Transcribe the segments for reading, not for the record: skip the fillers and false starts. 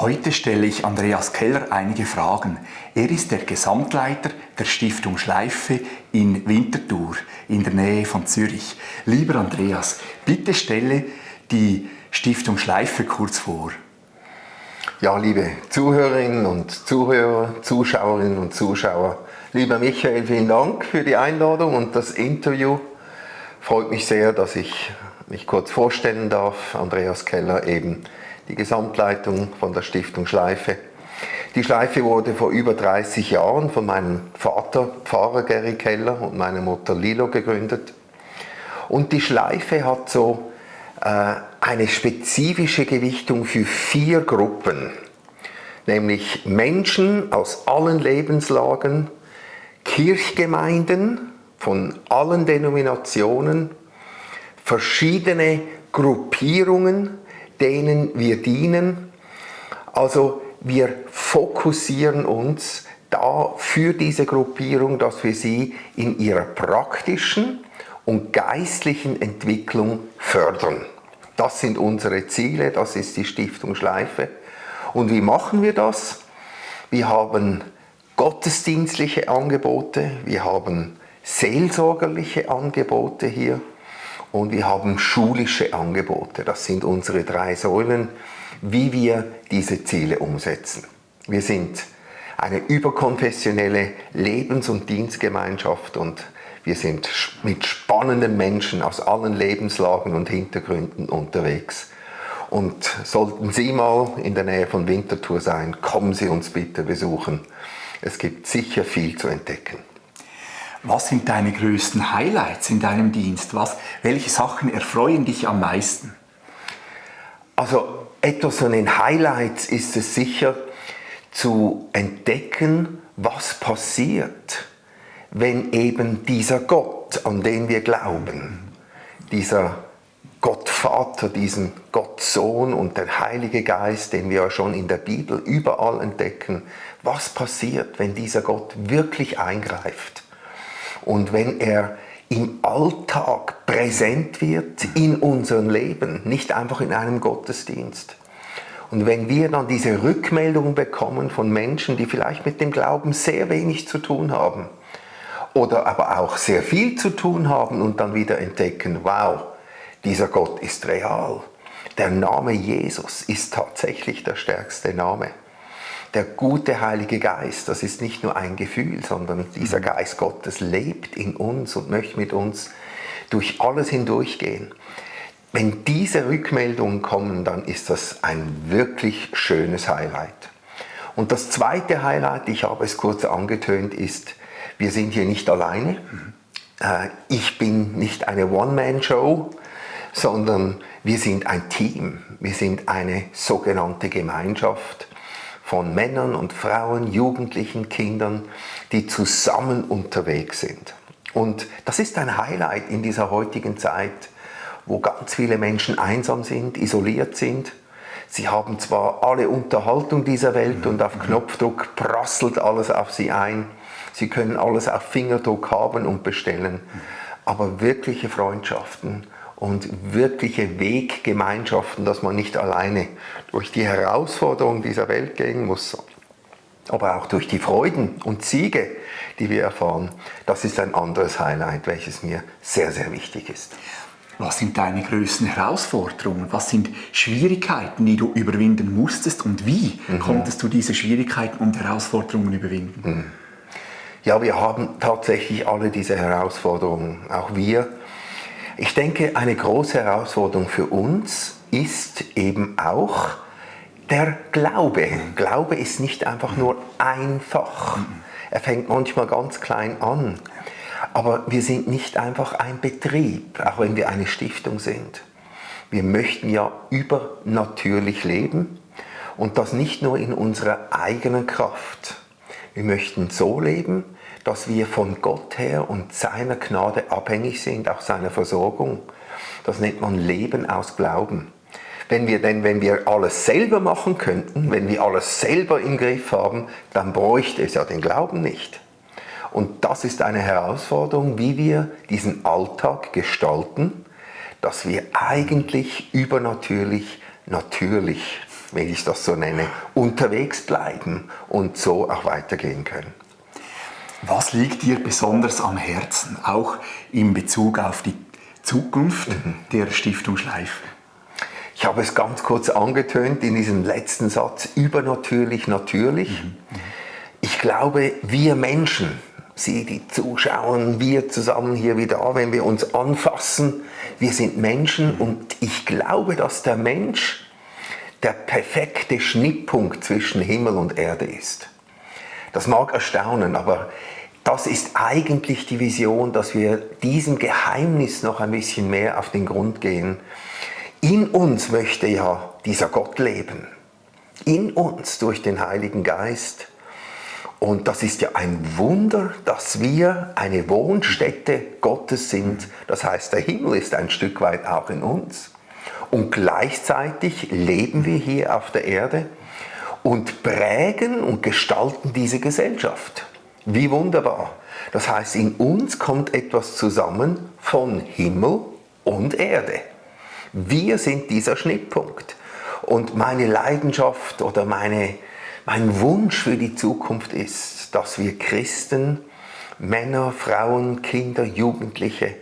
Heute stelle ich Andreas Keller einige Fragen. Er ist der Gesamtleiter der Stiftung Schleife in Winterthur, in der Nähe von Zürich. Lieber Andreas, bitte stelle die Stiftung Schleife kurz vor. Ja, liebe Zuhörerinnen und Zuhörer, Zuschauerinnen und Zuschauer, lieber Michael, vielen Dank für die Einladung und das Interview. Freut mich sehr, dass ich mich kurz vorstellen darf. Andreas Keller, eben die Gesamtleitung von der Stiftung Schleife. Die Schleife wurde vor über 30 Jahren von meinem Vater, Pfarrer Gary Keller, und meiner Mutter Lilo gegründet. Und die Schleife hat so eine spezifische Gewichtung für 4 Gruppen, nämlich Menschen aus allen Lebenslagen, Kirchgemeinden von allen Denominationen, verschiedene Gruppierungen, denen wir dienen. Also wir fokussieren uns da für diese Gruppierung, dass wir sie in ihrer praktischen und geistlichen Entwicklung fördern. Das sind unsere Ziele, das ist die Stiftung Schleife. Und wie machen wir das? Wir haben gottesdienstliche Angebote, wir haben seelsorgerliche Angebote hier und wir haben schulische Angebote. Das sind unsere 3 Säulen, wie wir diese Ziele umsetzen. Wir sind eine überkonfessionelle Lebens- und Dienstgemeinschaft und wir sind mit spannenden Menschen aus allen Lebenslagen und Hintergründen unterwegs. Und sollten Sie mal in der Nähe von Winterthur sein, kommen Sie uns bitte besuchen. Es gibt sicher viel zu entdecken. Was sind deine größten Highlights in deinem Dienst? Welche Sachen erfreuen dich am meisten? Also etwas von den Highlights ist es sicher, zu entdecken, was passiert, wenn eben dieser Gott, an den wir glauben, dieser Gott Vater, diesen Gott Sohn und der Heilige Geist, den wir ja schon in der Bibel überall entdecken, was passiert, wenn dieser Gott wirklich eingreift und wenn er im Alltag präsent wird in unserem Leben, nicht einfach in einem Gottesdienst. Und wenn wir dann diese Rückmeldung bekommen von Menschen, die vielleicht mit dem Glauben sehr wenig zu tun haben oder aber auch sehr viel zu tun haben und dann wieder entdecken, wow, dieser Gott ist real. Der Name Jesus ist tatsächlich der stärkste Name. Der gute Heilige Geist, das ist nicht nur ein Gefühl, sondern dieser Geist Gottes lebt in uns und möchte mit uns durch alles hindurchgehen. Wenn diese Rückmeldungen kommen, dann ist das ein wirklich schönes Highlight. Und das zweite Highlight, ich habe es kurz angetönt, ist, wir sind hier nicht alleine. Ich bin nicht eine One-Man-Show, sondern wir sind ein Team. Wir sind eine sogenannte Gemeinschaft von Männern und Frauen, Jugendlichen, Kindern, die zusammen unterwegs sind. Und das ist ein Highlight in dieser heutigen Zeit, wo ganz viele Menschen einsam sind, isoliert sind. Sie haben zwar alle Unterhaltung dieser Welt und auf Knopfdruck prasselt alles auf sie ein. Sie können alles auf Fingerdruck haben und bestellen. Aber wirkliche Freundschaften und wirkliche Weggemeinschaften, dass man nicht alleine durch die Herausforderungen dieser Welt gehen muss, aber auch durch die Freuden und Siege, die wir erfahren, das ist ein anderes Highlight, welches mir sehr, sehr wichtig ist. Was sind deine größten Herausforderungen? Was sind Schwierigkeiten, die du überwinden musstest und wie konntest du diese Schwierigkeiten und Herausforderungen überwinden? Ja, wir haben tatsächlich alle diese Herausforderungen, auch wir. Ich denke, eine große Herausforderung für uns ist eben auch der Glaube. Glaube ist nicht einfach nur einfach. Er fängt manchmal ganz klein an. Aber wir sind nicht einfach ein Betrieb, auch wenn wir eine Stiftung sind. Wir möchten ja übernatürlich leben und das nicht nur in unserer eigenen Kraft. Wir möchten so leben, dass wir von Gott her und seiner Gnade abhängig sind, auch seiner Versorgung. Das nennt man Leben aus Glauben. Wenn wir alles selber machen könnten, wenn wir alles selber im Griff haben, dann bräuchte es ja den Glauben nicht. Und das ist eine Herausforderung, wie wir diesen Alltag gestalten, dass wir eigentlich übernatürlich natürlich wenn ich das so nenne, unterwegs bleiben und so auch weitergehen können. Was liegt dir besonders am Herzen, auch in Bezug auf die Zukunft der Stiftung Schleife? Ich habe es ganz kurz angetönt in diesem letzten Satz, übernatürlich, natürlich. Ich glaube, wir Menschen, Sie, die Zuschauer, wir zusammen hier wieder, wenn wir uns anfassen, wir sind Menschen und ich glaube, dass der Mensch der perfekte Schnittpunkt zwischen Himmel und Erde ist. Das mag erstaunen, aber das ist eigentlich die Vision, dass wir diesem Geheimnis noch ein bisschen mehr auf den Grund gehen. In uns möchte ja dieser Gott leben. In uns durch den Heiligen Geist. Und das ist ja ein Wunder, dass wir eine Wohnstätte Gottes sind. Das heißt, der Himmel ist ein Stück weit auch in uns. Und gleichzeitig leben wir hier auf der Erde und prägen und gestalten diese Gesellschaft. Wie wunderbar. Das heißt, in uns kommt etwas zusammen von Himmel und Erde. Wir sind dieser Schnittpunkt. Und meine Leidenschaft oder mein Wunsch für die Zukunft ist, dass wir Christen, Männer, Frauen, Kinder, Jugendliche,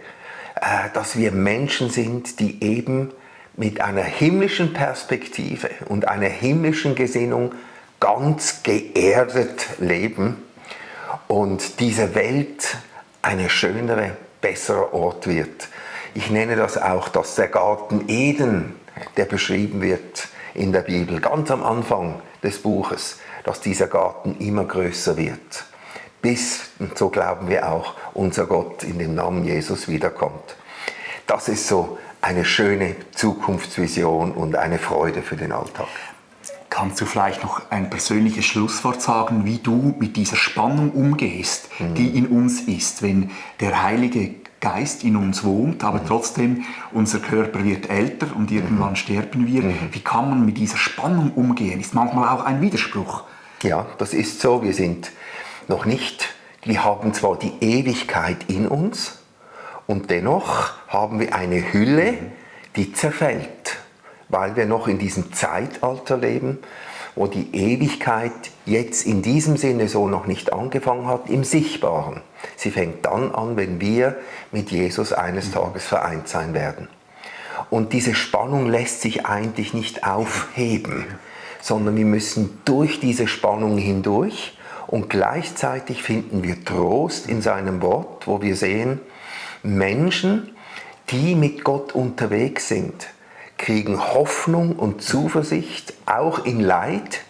dass wir Menschen sind, die eben mit einer himmlischen Perspektive und einer himmlischen Gesinnung ganz geerdet leben und diese Welt ein schönerer, besserer Ort wird. Ich nenne das auch, dass der Garten Eden, der beschrieben wird in der Bibel, ganz am Anfang des Buches, dass dieser Garten immer größer wird, bis, und so glauben wir auch, unser Gott in dem Namen Jesus wiederkommt. Das ist so eine schöne Zukunftsvision und eine Freude für den Alltag. Kannst du vielleicht noch ein persönliches Schlusswort sagen, wie du mit dieser Spannung umgehst, die in uns ist, wenn der Heilige Geist in uns wohnt, aber trotzdem unser Körper wird älter und irgendwann sterben wir. Wie kann man mit dieser Spannung umgehen? Ist manchmal auch ein Widerspruch. Ja, das ist so. Wir haben zwar die Ewigkeit in uns und dennoch haben wir eine Hülle, die zerfällt, weil wir noch in diesem Zeitalter leben, wo die Ewigkeit jetzt in diesem Sinne so noch nicht angefangen hat, im Sichtbaren. Sie fängt dann an, wenn wir mit Jesus eines Tages vereint sein werden. Und diese Spannung lässt sich eigentlich nicht aufheben, sondern wir müssen durch diese Spannung hindurch und gleichzeitig finden wir Trost in seinem Wort, wo wir sehen, Menschen, die mit Gott unterwegs sind, kriegen Hoffnung und Zuversicht, auch in Leid,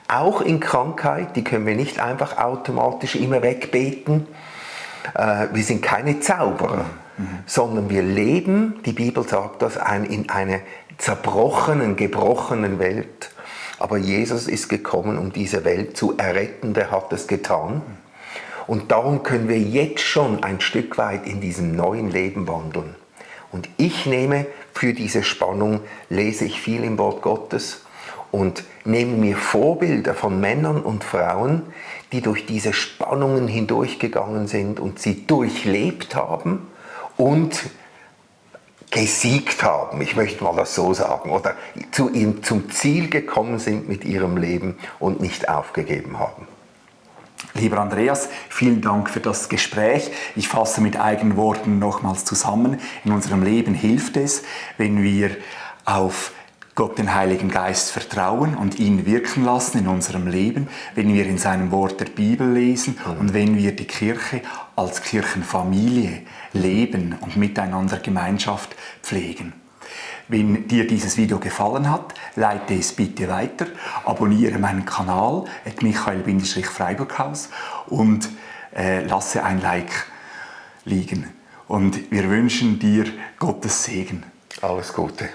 auch in Krankheit. Die können wir nicht einfach automatisch immer wegbeten. Wir sind keine Zauberer, sondern wir leben, die Bibel sagt das, in einer zerbrochenen, gebrochenen Welt. Aber Jesus ist gekommen, um diese Welt zu erretten, der hat es getan. Und darum können wir jetzt schon ein Stück weit in diesem neuen Leben wandeln. Und ich nehme für diese Spannung, lese ich viel im Wort Gottes und nehme mir Vorbilder von Männern und Frauen, die durch diese Spannungen hindurchgegangen sind und sie durchlebt haben und gesiegt haben, ich möchte mal das so sagen, oder zum Ziel gekommen sind mit ihrem Leben und nicht aufgegeben haben. Lieber Andreas, vielen Dank für das Gespräch. Ich fasse mit eigenen Worten nochmals zusammen. In unserem Leben hilft es, wenn wir auf Gott, den Heiligen Geist, vertrauen und ihn wirken lassen in unserem Leben, wenn wir in seinem Wort der Bibel lesen und wenn wir die Kirche als Kirchenfamilie leben und miteinander Gemeinschaft pflegen. Wenn dir dieses Video gefallen hat, leite es bitte weiter, abonniere meinen Kanal @michael-freiburghaus und lasse ein Like liegen. Und wir wünschen dir Gottes Segen. Alles Gute.